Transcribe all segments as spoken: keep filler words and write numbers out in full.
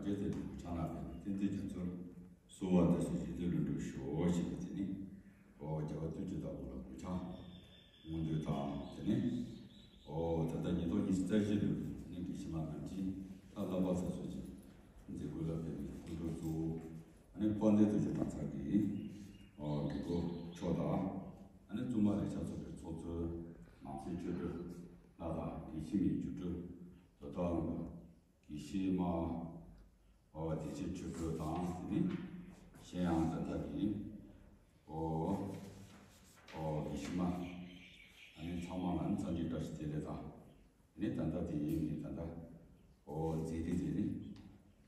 དེ་ནི་གུས་ཕྱག་ལ་ཕེབས་ནས་རྟེན་འབྲེལ་རྒྱ་མཚོར་གསོལ་བ་འདེབས་སོ། རྗེ་བཙུན་ལྷུན་གྲུབ་ཞུ་ཞེས་པ་དེ་ནི། ཨོ་རྒྱལ་བ་བསྟན་ཆོས་དང་པོ་ལ་གུས་ཕྱག་སྔོན་འདོན་དང་། དེ་ནི་ཨོ་ད་ལྟ་ཉིས་སྟོང་ཉི་ཤུ་རྩ་བཞི་ལོའི་ནི་དགེ་བཤེས་མ་རྣམས་ཀྱིས་ད་བསླབ་པ་གསར་བཟོ་ཅིག་མཛད་སྒོ་ལ་ཕེབས་ནས་སྐུ་མགྲོན་གཙོ་བོ་ཨ་ནི་དཔལ་ལྡན་དུ་ཆོས་གྲྭ་ཚང་གི་ཨོ་དགེ་སྐོས་མཆོག་དང་། ཨ་ནི་བཙུན་མ་ལེགས་བྱ་ཚོགས་པའི་ཚོགས་གཙོ་ནང་སྲིད་ཆོས་སྒྲོན་ལགས་དང་། དགེ་བཤེས་མའི་རྒྱུགས་སྤྲོད་དོ་དམ་དགེ་བཤེས་མ། ཨོ་བདེ་ཆེན་ཆོས་སྒྲོན་དང་། དེ་ནི་གཞན་ཡང་ད་ལྟ་གི་ཨོ་ཨོ་དགེ་བཤེས་མ། ཨ་ནི་ཚང་མ་ལ་ནི་འཚམས་འདྲི་བཀྲ་ཤིས་བདེ་ལེགས་དང་། ནི་ད་ལྟ་དེ་ཡིན་ནི་ད་ལྟ་ཨོ་མཛད་རིམ་དེ་ནི་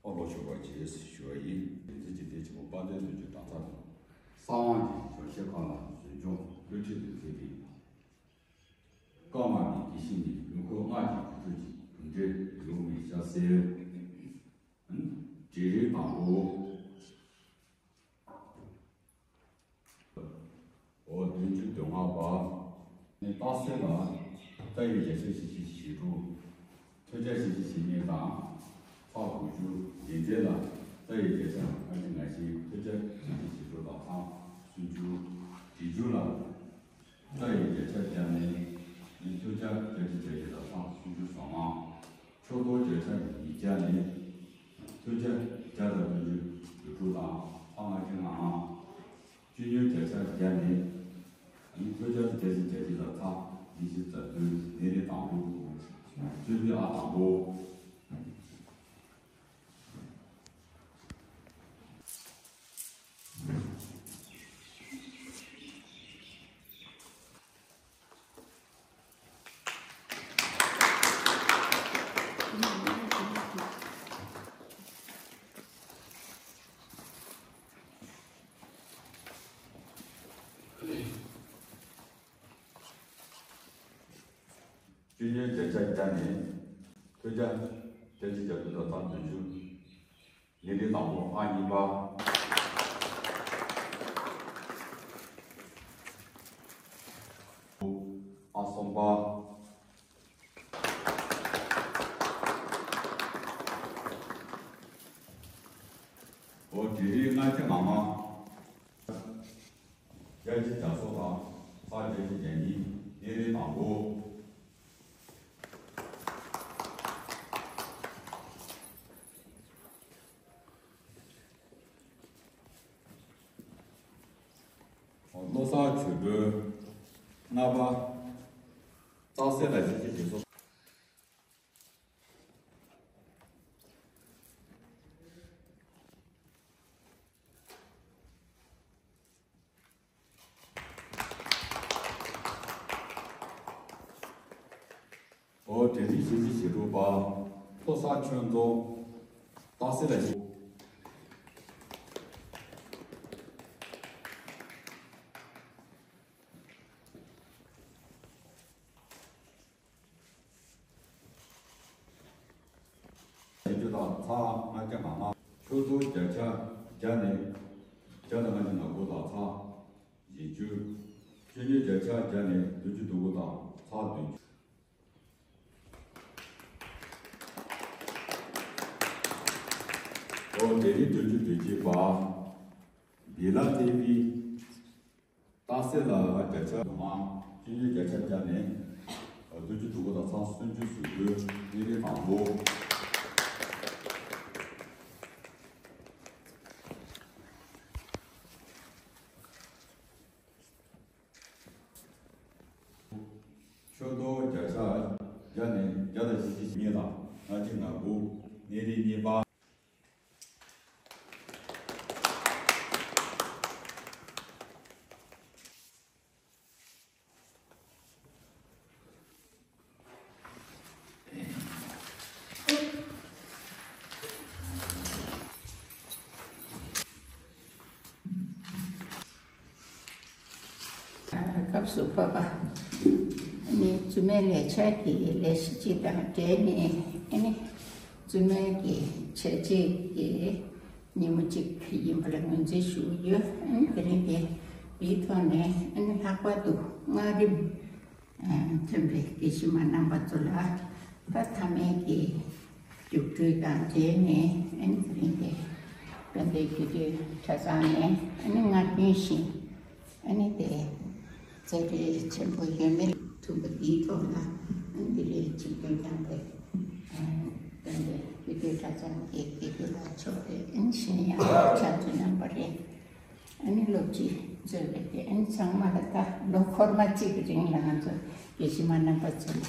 ཨོ་ལོ་ཤོར་བ་བྱས་ཞུ་བ་ཡིན། དེ་ཚེ་འཇིག་རྟེན་ཆེན་པོ་དཔལ་ལྡན་དུ་གྱུར་དང་ཚ་དང་། གསང་བ་གི་ཞིང་ཞལ་ཁམས་ལ་གཟིམ་ཆུང་བློ་ཁྲིད་དུ་མཛད་པའི། ཀརྨ་གི་དགེ་བཤེས་ནི་ཡུལ་འཁོར་སྔགས་ཀྱི་རྒྱུད་སྟོད་ཀྱི་གྲུབ་འབྲས་ལུང་མི་ཤ་གསལ། འབྲས་རིགས་དང་པོ། འོ་བདུན་ཅུ་དོན་ལྔ་པ། ནི་རྟགས་གསལ་ལ་རྩ་བའི་བརྒྱ་ཆ་བཞི་བཅུ་ཞེ་དྲུག་ཐོས་རྒྱ་བཞི་བཅུ་ཞེ་གཉིས་དང་ཚེག་དགུ་བཅུ། ཡིག་མཛོད་ལ་རྩ་བའི་བརྒྱ་ཆ་ལྔ་བཅུ་ང་བཞི། ཐོས་རྒྱ་བཞི་བཅུ་ཞེ་དྲུག་དང་ཚེག་སུམ་ཅུ། འབྲི་རྒྱུགས་ལ་རྩ་བའི་བརྒྱ་ཆ་བརྒྱ་ནི་ནི་ཐོས་རྒྱ་བརྒྱད་ཅུ་གྱ་བཞི་དང་ཚེག་སུམ་ཅུ་སོ་ལྔ། ཕྱོགས་མདོག་བརྒྱ་ཆ་ཉིས་བརྒྱ་ནི་ཐོས་རྒྱ་བརྒྱ་དང་བདུན་ཅུ་དོན་དྲུག་དང་ཚེག་ལྔ་བཅུ་ང་ལྔ། སྤྱོད་ཡོན་བརྒྱ་ཆ་བརྒྱ་ནི་ཐོས་རྒྱ་བརྒྱ་ཆ་གྱ་གཅིག་དང་ཚེག་ཉི་ཤུ་རྩ་བདུན། ནི་རིགས་དང་པོ། སྤྱོད་ཡོན་ཨ་དང་པོ། སྤྱོད་ཡོན་བརྒྱ་ཆ་བརྒྱ་ནི་ཐོས་རྒྱ་བརྒྱ་ཆ་གྱ་བདུན་དང་ཚེག་བདུན་ཅུ། ནི་རིགས་དང་པོ། ཨ་གཉིས་པ། ཨ་གསུམ་པ། འོ་འབྲི་རིགས་ལྔ་བཅུ་ང་ལྔ། བརྒྱ་ཆ་གྱ་གསུམ་དང་ཚེག་བརྒྱ་ཆ་གྱ་གཉིས། ནི་རིགས་དང་པོ། བློ་བཟང་ཆོས་སྒྲོན། ལྔ་པ། རྟགས་གསལ་ལ་བཞི་བཅུ་ཞེ་གསུམ། འོ་འབྲི་རིགས་བཞི་བཅུ་ཞེ་དྲུག་པ། བློ་བཟང་ཆོས་རྫོང་། རྟགས་གསལ་ལ་བཞི། བཞི་བཅུ་དང་ཚེག་ལྔ་བརྒྱ་ང་ལྔ། ཕྱོགས་མདོག་བརྒྱ་ཆ་བརྒྱ་ནི་བརྒྱ་དང་ལྔ་བཅུ་ང་དགུ་དང་ཚེག་བཞི་བཅུ། སྤྱོད་ཡོན་བརྒྱ་ཆ་བརྒྱ་ནི་བདུན་ཅུ་དོན་དགུ་དང་ཚེག་བདུན་ཅུ། འོ་འབྲི་རིགས་བདུན་ཅུ་དོན་གཅིག་པ། བི་ལ་ཏེ་བི། རྟགས་གསལ་ལ་བརྒྱ་ཆ་ལྔ། སྤྱོད་ཡོན་བརྒྱ་ཆ་བརྒྱ་ནི་བདུན་ཅུ་དོན་དགུ་དང་ཚེག་སུམ་ཅུ་སོ་དགུ། ནི་རིགས་དང་པོ། ཕྱོགས་མདོག་བརྒྱ་ཆ་བརྒྱ་ནི་བརྒྱ་དང་བཞི་བཅུ་ཞེ་གཉིས་དང་ལྔ་བཅུ་ང་དགུ། ནི་རིགས་གཉིས་པ། སྐབས་སུ་བབ་པ། ནི་བཙུན་མའི་ལས་བྱ་གི་ལས་གཞི་སྤྱི་དང་འབྲེལ་ནས་ནི་བཙུན་མའི་གི་བྱས་རྗེས་ཀྱི་ཉིན་མོ་གཅིག་ཡིན་པ་ལ་ངོས་འཛིན་ཞུ་གི་ཡོད། ཨ་ནི་དེ་རིང་འདི་འདིའི་ཐོག་ནས་ཨ་ནི་ལྷག་པར་དུ་སྔགས་རིམ་ཐོན་པའི་དགེ་བཤེས་མ་རྣམ་པ་ཚོ་ལ་ད་མཐའ་མའི་གི་རྒྱུགས་སྤྲོད་དང་འབྲེལ་ནས་ཨ་ནི་ དེ་རྒྱུད་སྟོད་གྲྭ་ཚང་ནས་ཨ་ནི་སྔར་རྒྱུན་བཞིན་ཨ་ནི་དེ་མཛད་རྗེས་ཆེན་པོ་ཡོད་མེད་ཐུབ་པ་འདིའི་ཐོག་ལ་ཨ་ནི་འདི་ལས་ཆིག་སྟོན་བསྐྱངས་པའི་སྟོན་པའི་རྒྱུད་སྟོད་གྲྭ་ཚང་གི་དགེ་བསྐོས་ལགས་མཆོག་རེད། ཨ་ནི་གཞན་ཡང་ཕྱག་མཛོད་རྣམ་པ་རེད། ཨ་ནི་སློབ་སྤྱི་གཙོས་པའི་དེ་ཨ་ནི་ཚང་མ་ལ་ད་ལོ་འཁོར་མ་གཅིག་གི་རིང་ལ་ང་ཚོ་དགེ་བཤེས་མ་རྣམ་པ་ཚོ་ལ་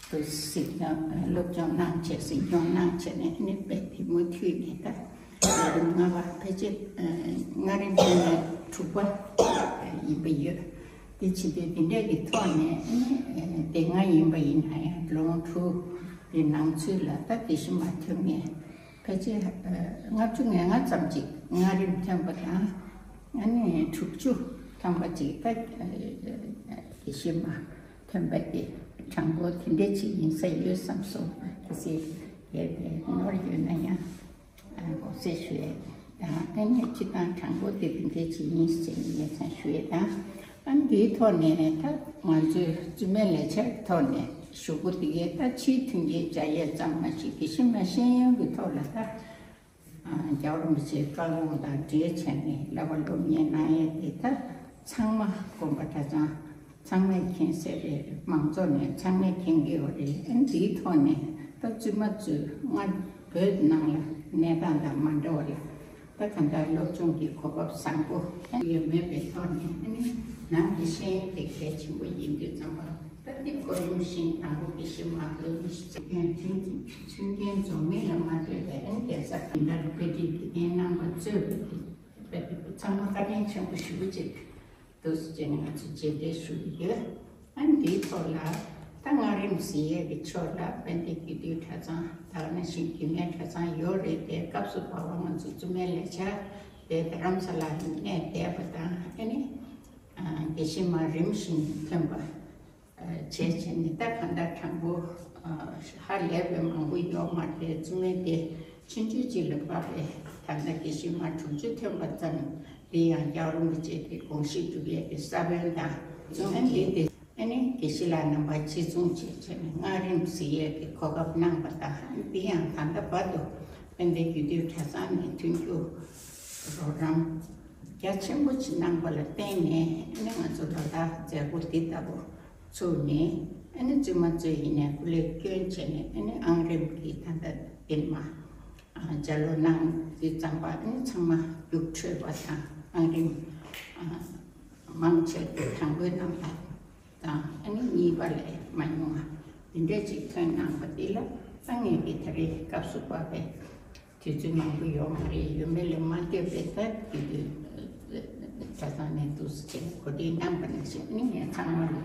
དུ་གཟིགས་སྐྱོང་སློབ་སྦྱོང་གནང་བྱས་གཟིགས་སྐྱོང་གནང་བྱས་ནས་ཨ་ནི་དཔེ་དེ་མུ་མཐུད་ནས་ད་ལོ་རིམ་ལྔ་པ་ཕལ་ཆེར་ལྔ་རིམ་བྱས་ནས་དྲུག་པ་ཡིན་པ་ཡོད། དེ་བྱེད་དུས་དེ་འདྲས་ཀྱི་ཐོག་ནས་ཨ་ནི་དེ་སྔ་ཡིན་པ་ཡིན་ན་ཡང་ལོ་ངོ་དྲུག་གི་ནང་ཚུད་ལ་ད་དགེ་བཤེས་མ་ཐོན་མཁན། ཕལ་ཆེར་ལྔ་བཅུ་ང་ལྔ་ཙམ་ཅིག་སྔ་རིམ་ཐོན་པ་དང་། ཨ་ནི་དྲུག་ཅུ་ཐམ་པ་ཅིག་ད་དགེ་བཤེས་མ་ཐོན་པ་དེ་གྲངས་འབོར་དེ་འདྲ་ཅིག་ཡིན་ས་ཡོད་བསམ་སོང་། གལ་སྲིད་ཡོད་པའི་ནོར་ཡོད་ན་ཡང་དགོངས་སེལ་ཞུ་ཡས་དང་། ཨ་ནི་སྤྱི་བཏང་གྲངས་འབོར་དེ་དེ་འདྲ་ཅིག་ཡིན་ཟེར་ནས་ཡིག་ཚང་ཞུ་ཡས་དང་། ཨ་ནི་འདིའི་ཐོག་ནས་ད་ང་ཚོས་བཙུན་མའི་ལས་འཆར་ཐོག་ནས་ཞུ་སྒོ་དེ་གའི་ད་ཕྱིའི་མཐུན་རྐྱེན་སྦྱར་ཡས་ཙམ་མ་ཞིག་དགེ་བཤེས་མ་ཤེས་ཡོན་གྱི་ཐོག་ལ་ད་རྒྱལ་བ་རིན་པོ་ཆེའི་བཀའ་དགོངས་དང་འབྲེལ་བྱས་ནས་བསླབ་པ་སློབ་གཉེར་གནང་ཡས་དེ་ད་ཚང་མ་དགོན་པ་གྲྭ་ཚང་ཚང་མས་མཁྱེན་གསལ་རེད། མང་ཚོགས་ནས་ཚང་མས་མཁྱེན་གྱི་ཡོད་རེད། ཨ་ནི་འདིའི་ཐོག་ནས་ད་བཙུན་མ་ཚོས་སྔར་བོད་ནང་ལ་གནས་སྟངས་དང་མ་འདྲ་བ་ལ་ད་གང་ལྟར་སློབ་སྦྱོང་གི་གོ་སྐབས་བཟང་པོ་ཡོད་མེད་པའི་ཐོག་ནས་ཨ་ནི་ནང་གི་ཤེས་ཡོན་དེ་གལ་ཆེན་པོ་ཡིན་དུས་ཙམ་པ། ད་འདི་གོ་རིམ་བཞིན་དང་པོ་དགེ་བཤེས་མ་ལོ་ཉི་ཤུ་རྩ་བདུན་མཐུན་རྐྱེན་འཛོམས་མིན་ལ་མ་ལྟོས་པའི་ཨ་ནི་གདན་ས་འདི་འདྲ་ལ་དཔེ་ཁྲིད་དགེ་རྒན་རྣམ་པ་གཙོས་པའི་དེ་དཔེ་དེ་ཚང་མ་བཀའ་དྲིན་ཆེན་པོ་ཞེ་པོ་ཅིག་འདུག་ཟེར་ནས་ང་ཚོས་རྗེས་འདེད་ཞུ་གི་ཡོད། ཨ་ནི་འདིའི་ཐོག་ལ་ད་སྔ་རིམ་གཟིགས་ཡས་ཀྱི་ཕྱོགས་ལ་དཔལ་ལྡན་རྒྱུད་སྟོད་གྲྭ་ཚང་ད་ག་ནང་བཞིན་རྒྱུད་སྨད་གྲྭ་ཚང་ཡོད་རེད་དེ། སྐབས་སུ་བབས་པ་ང་ཚོ་བཙུན་མའི་ལས་འཆར་དེ་རྡ་རམ་ས་ལ་གནས་བསྡད་པ་དང་། ཨ་ནི་དགེ་བཤེས་མ་རིམ་བཞིན་ཐོན་པ། བྱས་བྱས་ནས་ད་གང་ལྟར་གྲངས་འབོར་ཧ་ལས་པའི་མང་པོ་ཡོད་མ་རེད། བཙུན་མའི་སྡེ་ཆུང་ཆུང་ཅིག་ལ་དཔག་པའི་ད་ལྟ་དགེ་བཤེས་མ་དྲུག་ཅུ་ཐོན་པ་ཙམ། འདི་ཡང་རྒྱལ་བ་རིན་པོ་ཆེ་གི་དགོངས་གཞི་སྒྲུབ་ཡས་ཀྱི་ས་བོན་དང་། བཙུན་མའི་སྡེ་དེ་ཨ་ནི་དགེ་བཤེས་ལགས་རྣམ་པ་གཅིག་མཚུངས་བྱས་བྱས་ནས་སྔ་རིམ་གཟིགས་ཡས་ཀྱི་གོ་སྐབས་གནང་བ་དང་། འདི་ཡང་ད་ལྟ་བར་དུ་དཔལ་ལྡན་རྒྱུད་སྟོད་གྲྭ་ཚང་ནས་མཐུན་འགྱུར་རོགས་རམ་རྒྱ་ཆེན་པོ་ཅིག་གནང་བ་ལ་བརྟེན་ནས་ཨ་ནི་ང་ཚོ་ལོ་ལྟར་མཛད་སྒོ་འདི་ལྟ་བུ་ཚུགས་ནས། ཨ་ནི་བཙུན་མ་ཚོས་ཡིན་ནའི་སྐུ་ལས་བསྐྱོན་བྱས་ནས་ཨ་ནི་ཨང་རིམ་གྱི་ད་ལྟ་འདིར་མ་ཨ་ལྗགས་ཀློག་གནང་དུས་ཙམ་པ་ཨ་ནི་ཚང་མ་རྒྱུགས་འཕྲོད་པ་དང་། ཨང་རིམ་ཨ་མང་ཆེ་གི་དང་པོའི་རྣམ་པ་དང་། ཨ་ནི་གཉིས་པ་ལས་མ་ཉུང་བ་འདི་འདྲས་ཅིག་ཐོན་གནང་བ་འདི་ལ་ད་ངེད་ཀྱིས་ད་རེས་སྐབས་སུ་བབས་པའི་དུས་ཚོད་མང་པོ་ཡོད་མ་རེད། ཡོད་མེད་ལ་མ་ལྟོས་པའི་ད་དེ་དུས་གྲྭ་ཚང་ནས་འདུག་སེ་བྱས་གོ་སྒྲིག་གནང་བ་ནང་བཞིན་ཨ་ནི་ངས་ཚང་མ་ལ་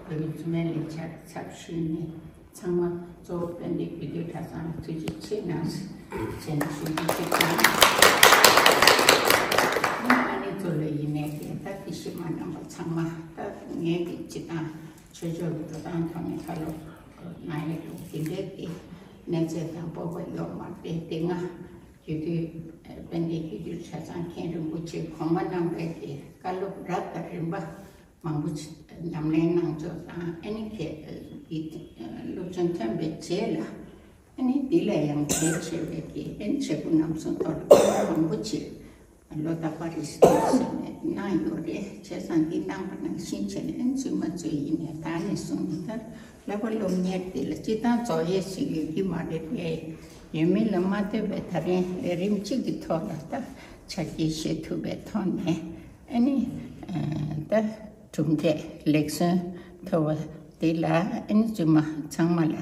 བོད་མི་བཙུན་མའི་ལས་འཆར་ཚབ་ཞུས་ནས་ཚང་མ་གཙོ་བོ་དཔལ་ལྡན་རྒྱུད་སྟོད་གྲྭ་ཚང་ལ་ཐུགས་རྗེ་ཆེ་གནང་ཞེས་ནས་ཞུ་རྒྱུ་ཞིག་དང་། ཨ་ནི་གཙོ་ལས་ཡིན་ནའི་དེ་ད་དགེ་བཤེས་མ་རྣམ་པ་ཚང་མ་ད་ངེད་ཀྱི་སྤྱི་བཏང་ཆོས་ཕྱོགས་ཀྱི་འགྲོ་སྟངས་ཐོག་ནས་བཀའ་སློབ་གནང་ཡས་འདུག་དེ་འདྲའི་གི་གནས་ཚད་དང་སྤོབས་པ་ཡོད་མ་རེད། དེ་སྔ་རྒྱུད་སྟོད་དཔལ་ལྡན་རྒྱུད་སྟོད་གྲྭ་ཚང་མཁན་རིན་པོ་ཆེ་གོང་མ་རྣམ་པའི་གི་བཀའ་སློབ་རབ་དང་རིམ་པ་མང་པོ་ཞིག་ཉམས་ལེན་གནང་ཕྱོགས་དང་། ཨ་ནི་ཁྱེད་ཀྱི་སློབ་སྦྱོང་ཐོན་པའི་རྗེས་ལ་ཨ་ནི་འདི་ལ་ཡང་གལ་ཆེ་བའི་གི་ཨ་ནི་བྱེད་སྒོ་རྣམ་གསུམ་ཐོག་ལ་མང་པོ་ཞིག་ལོ་རྟག་པར་རེ་ཞིག་གནང་ཡོད་རེད། བྱས་ཙང་འདི་གནང་བ་ནང་བཞིན་བྱས་ནས་ཨ་ནི་བཙུན་མ་ཚོས་ཡིན་ནའི་ད་ནས་བཟུང་ནས་ད་བསླབ་པ་སློབ་གཉེར་འདི་ལ་སྤྱི་བཏང་རྫོགས་ཡས་ཤིག་ཡོད་ཀྱི་མ་རེད་པས། ཡོད་མིན་ལ་མ་ལྟོས་པའི་ད་རིང་ལས་རིམ་གཅིག་གི་ཐོག་ལ་ད་ཆ་རྐྱེན་བཞེས་ཐུབ་པའི་ཐོག་ནས་ཨ་ནི་ད་གྲུབ་འབྲས་ལེགས་སོན་ཐོབ་པ་འདི་ལ་ཨ་ནི་བཙུན་མ་ཚང་མ་ལ་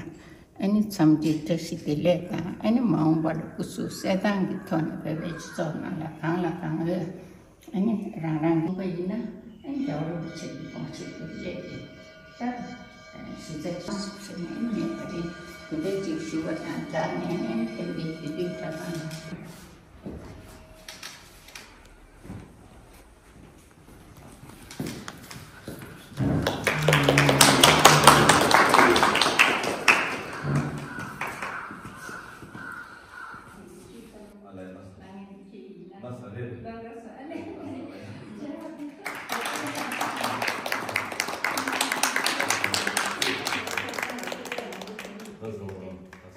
ཨ་ནི་འཚམས་འདྲི་བཀྲ་ཤིས་བདེ་ལེགས་དང་། ཨ་ནི་མ་འོངས་པ་ལ་སྐུ་གཟུགས་གསལ་ཐང་གི་ཐོག་ནས་བོད་པའི་སྤྱི་ཚོགས་ནང་ལ་གང་ལ་གང་འོས་ཨ་ནི་རང་རང་ཡིན་པ་ཡིན་ན་ཨ་ནི་རྒྱལ་བ་རིན་པོ་ཆེ་གི་དགོངས་གཞི་དེ་སླེབས་ཏེ་ད་གཞི་རྩ་ཆགས་སུ་ཕྱིན་ནས་ཨ་ནི་ངས་ད་རེས་དེ་འདྲའི་ཅིག་ཞུ་བ་དང་སྦྲགས་ནས་ཨ་ནི་ཕན་པའི་དེ་དུས་གྲྭ་ཚང་ལ།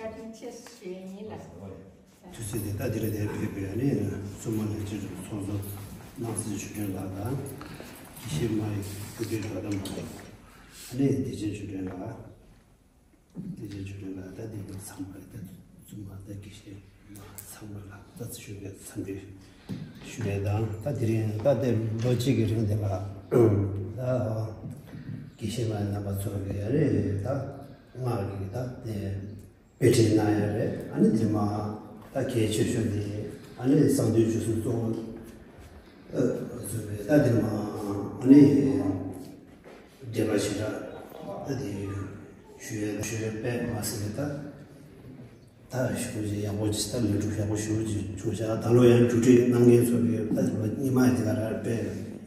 བཀའ་དྲིན་ཆེ་ཞུ་ཡས་ཡིན་ལགས། དུས་ཚོད་དེ་ལྟ་དེ། དེ་ཕེབས་པའི་ཨ་ནི་བཙུན་མ་ལས་བྱེད་ཚོགས་གཙོ་སྣང་སྲིད་ཆོས་སྒྲོན་ལགས་དང་། དགེ་བཤེས་མ་ཡི་སྐུ་ཕྲེང་དྲུག་པ་མ་ཡི་ཨ་ནི་བདེ་ཆེན་ཆོས་སྒྲོན་ལགས། བདེ་ཆེན་ཆོས་སྒྲོན་ལགས་ད་འདི་ཚང་མ་ད་བཙུན་མ་ད་དགེ་བཤེས་མ་ཚང་མ་ལ་ད་ཞུ་བའི་འཚམས་འདྲི་ཞུ་ཡས་དང་། ད་དེ་རིང་ད་ལྟའི་ལོ་གཅིག་གི་རིང་དེ་ལ་ད་དགེ་བཤེས་མ་རྣམ་པ་ཚོ་གི་ཨ་ནི་ད་སྔགས་ཀྱི་ད་དེ། དཔེ་ཁྲིད་གནང་ཡ་རེད། ཨ་ནི་དེ་མ་ད་གལ་ཆེ་ཤོས་དེ་ཨ་ནི་གསང་འདུས་རྒྱུད་གསུམ་གཙོ་བོ་བཟུང་བའི་ད་དེ་མ་ཨ་ནི་འགྲེལ་པ་ཞེ་དྲག་ད་དེ་ཞུ་ཡ་ཞུ་ཡ་དཔེ་མ་སྲིད་པའི་ད་ད་ཞུ་ཅིག་ཡག་པོ་ཅིག་ད་ལས་སྒྲུབ་ཡག་པོ་ཞུ་ཅིག་བྱུང་ཤག་ད་ལོ་ཡང་རྒྱུགས་སྤྲོད་གནང་མཁན་ཚོ་གི་ད་ཉི་མ་དེ་ག་ར་དཔེ་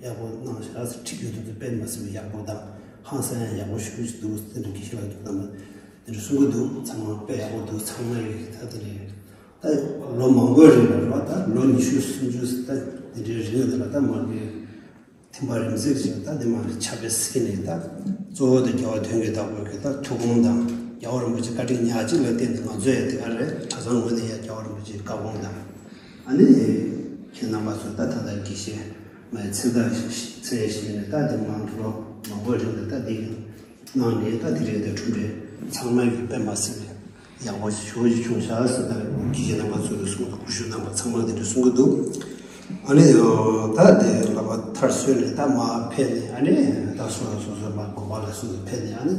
ཡག་པོ་གནང་ཤག་ཁྲིད་ཡོད་དུས་དཔེ་མ་སྲིད་པའི་ཡག་པོ་དང་ཧང་སང་ཡང་ཡག་པོ་ཞུ་ཅིག་འདུག་དེ་འདྲ་གི་ཞིག་ལ་འདུག་ད་མ། དེ་འདྲ་གསུང་གི་འདུག་ཚང་མ་དཔེ་ཡག་པོ་འདུག་ཚང་མ་ཡིས་ད་དེ་རེད། ད་ལོ་མང་པོའི་རིང་ལ་རེད་བ། ད་ལོ་ཉི་ཤུ་སུམ་ཅུ་ད་དེ་འདྲའི་རིང་ལ་ད་མ་གི་ཐིམ་པ་རིམ་བརྩེགས་ཤིག་ད་དེ་མ་གི་ཆར་པ་བསིལ་ནས་ད་གཙོ་བོ་དེ་རྒྱལ་བ་དོན་གྱི་བདག་པོ་གི་ད་ཐུགས་དགོངས་དང་རྒྱལ་བ་རིན་པོ་ཆེ་བཀའ་དྲིན་ཉག་གཅིག་ལ་བརྟེན་ཏེ་ང་ཚོ་ཡང་དེ་ག་རེད། གྲྭ་ཚང་ངོས་ནས་ཡང་རྒྱལ་བ་རིན་པོ་ཆེའི་བཀའ་དགོངས་དང་། ཨ་ནི་ཁྱེད་རྣམ་པ་ཚོ་ད་ད་ལྟ་དགེ་བཤེས་མའི་མཚན་རྟགས་མཚན་བཞེས་ནས་ད་དེ་མ་ལོ་མང་པོའི་རིང་ལ་ད་དེ་ཡང་། གནང་ནས་ད་དེ་རིང་འདི་གྲུབ་འབྲས་ཚང་མ་གི་དཔེ་མ་སྲིད་པའི་ཡག་པོ་ཞེ་པོ་ཅིག་བྱུང་ཤག་ཟེར། ད་དགེ་བཤེས་རྣམ་པ་ཚོ་གི་གསུང་དང་སྐུ་ཞབས་རྣམ་པ་ཚང་མ་དེ་འདྲ་གསུང་གི་འདུག་ཨ་ནི་ད་དེ་ལག་པ་མཐར་སོན་ནས་ད་མར་ཕེབས་ནས་ཨ་ནི་ད་སོ་སོ་སོ་སོ་མར་དགོན་པ་ལ་སོང་ནས་ཕེབས་ནས་ཨ་ནི་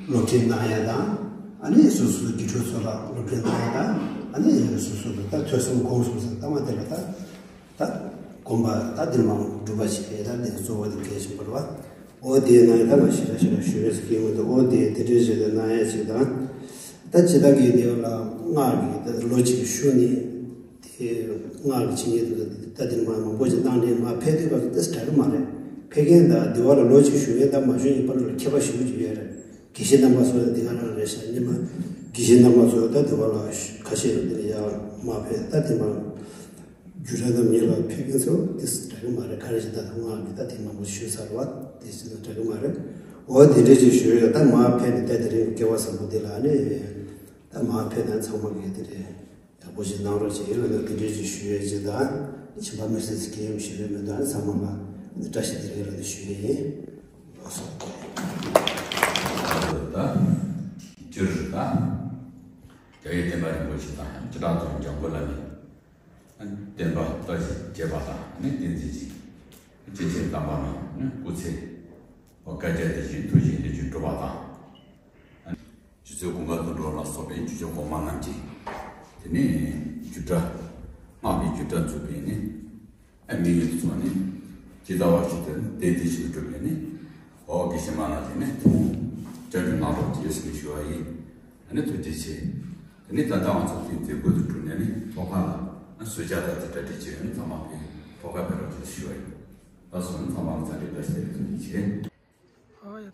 སློབ་ཁྲིད་གནང་ཡ་དང་། ཨ་ནི་སོ་སོའི་དགེ་ཕྲུག་ཚོ་ལ་སློབ་ཁྲིད་གནང་ཡ་དང་། ཨ་ནི་སོ་སོ་ལ་ད་ཐོས་བསམ་སྒོམ་གསུམ་ཟེར་ད་མ་དེ་ལ་ད། ད་དགོན་པ་ད་འདིར་མ་སྒྲུབ་པ་བྱེད་པའི་ད་འདི་གཙོ་བོ་དེ་གལ་ཆེན་པོ་རེད་བ། ཨོ་དེའི་ནང་ད་མ་ཞེ་དྲག་ཞེ་དྲག་ཞུ་བའི་སྐད་མི་འདུག་ཨོ་དེ་དེ་འདྲའི་ཞེ་དྲག་གནང་ཡ་ཅིག་དང་། ད་ཇི་ལྟར་གི་དེ་ལ་སྔགས་ཀྱི་ད་ལོ་གཅིག་ཞུ་ནི་དེ་སྔགས་ཀྱི་བྱེད་ཉེས་དེ་ད་འདིར་མ་མང་པོ་ཅིག་བཏང་ནས་མ་ཕེབས་དུས་སྐབས་སུ་ཏེ་འདྲ་གི་མ་རེད། ཕེབས་མཁན་དང་འདི་བ་ལ་ལོ་གཅིག་ཞུ་མཁན་དང་མ་ཞུ་མཁན་བར་ལ་ཁྱད་པར་ཞེ་པོ་ཅིག་ཡོད་རེད། དགེ་བཤེས་རྣམ་པ་ཚོ་ལ་འདི་ག་རང་རེད་ཤག་ཉི་མ་དགེ་བཤེས་རྣམ་པ་ཚོ་ད་འདི་བ་ལ་ཁ་ཤས་ཡོད་དེ་ལ་ཡར་མ་ཕེབས་ད་འདི་མ། རྒྱུ་འབྲས་དང་མི་ལ་ཕན་ཚུན་དེ་འདྲ་གི་མ་རེད། ག་རེ་ཞིག་ད་དུང་ང་གི་ད་དེ་མང་པོ་ཞུས་ཚར་བ་དེ་ཞིག་ད་འདྲ་གི་མ་རེད། འོ་དེ་འདྲ་ཞིག་ཞུས་ཡོད། ད་མ་ཕེབས་ནས་ད་དེ་རིང་སྐལ་བ་བཟང་པོ་འདི་ལ་ནི་ད་མ་ཕེབས་ན་ཚང་མ་གི་དེ་རེད། ཡག་པོ་ཞིག་གནང་རོགས་བྱེད་ཡོད་ན་དེ་འདྲ་ཞིག་ཞུ་ཡས་ཅིག་དང་། ཁྱིམ་པ་མི་སེར་ཚོ་སྐད་ཡོམ་ཞུ་ཡས་མི་འདུག་ཨ་ཚང་མ་ལ་བཀྲ་ཤིས་བདེ་ལེགས་ལ་ཞུ་ཡས་ཡིན། ལགས་སོ། ད་རྒྱུ་རུ་ད་རྒྱལ་བའི་བསྟན་པ་རིན་པོ་ཆེ་དང་སྤྱི་བཏང་དུ་འཇམ་མགོན་བླ་མའི། བསྟན་པ་ལྟ་ཞིག་རྒྱས་པ་དང་ནི་བསྟན་འཛིན་གྱི་སྤྱི་ཆེན་དམ་པ་རྣམས་ནི་སྐུ་ཚེ་བསྐལ་བརྒྱར་བརྟན་ཞིང་མཐུ་ཆེན་ལས་རྒྱུ་འགྲུབ་པ་དང་། རྗེ་བཙུན་ཀུན་དགའ་དོན་གྲུབ་ལ་སོགས་པའི་རྗེ་བཙུན་གོང་མ་རྣམས་ཀྱིས་དེ་ནས་རྒྱུད་གྲྭ་སྔགས་ཀྱི་རྒྱུད་གྲྭ་འཛུགས་པའི་ནི་ཨ་མི་ཡུལ་སོགས་ནི་ཇི་ལྟ་བ་ཞིག་ཏུ་ནི་བསྟན་འཛིན་ཞིག་གྲུབ་པའི་ནི་འོ་དགེ་བཤེས་མ་རྣམས་ཀྱིས་ནི་བཅར་འདྲི་གནང་རོགས་ཞེས་ཟེར་ནས་ཞུ་བ་ཡིན། ཨ་ནི་ཐུགས་རྗེ་ཆེ། དེ་ནས་ད་ལྟ་ང་ཚོ་དེ་མཛད་སྒོ་དུ་གྲུབ་ནས་ནི་ཐོག་ཁང་ལ་ཨ་གསོལ་ཇ་དང་དེ་གྲ་སྒྲིག་བྱས་ནས་ཚང་མ་ཕེབས་ཐོག་ཁ་ཕེབས་རོགས་ཞེས་ཞུ་བ་ཡིན། ད་སོང་ཚང་མ་ལ་ཚ་འདྲི་བཀྲ་ཤིས་བདེ་ལེགས་ཐུགས་རྗེ་ཆེ། ཨ་ཡ།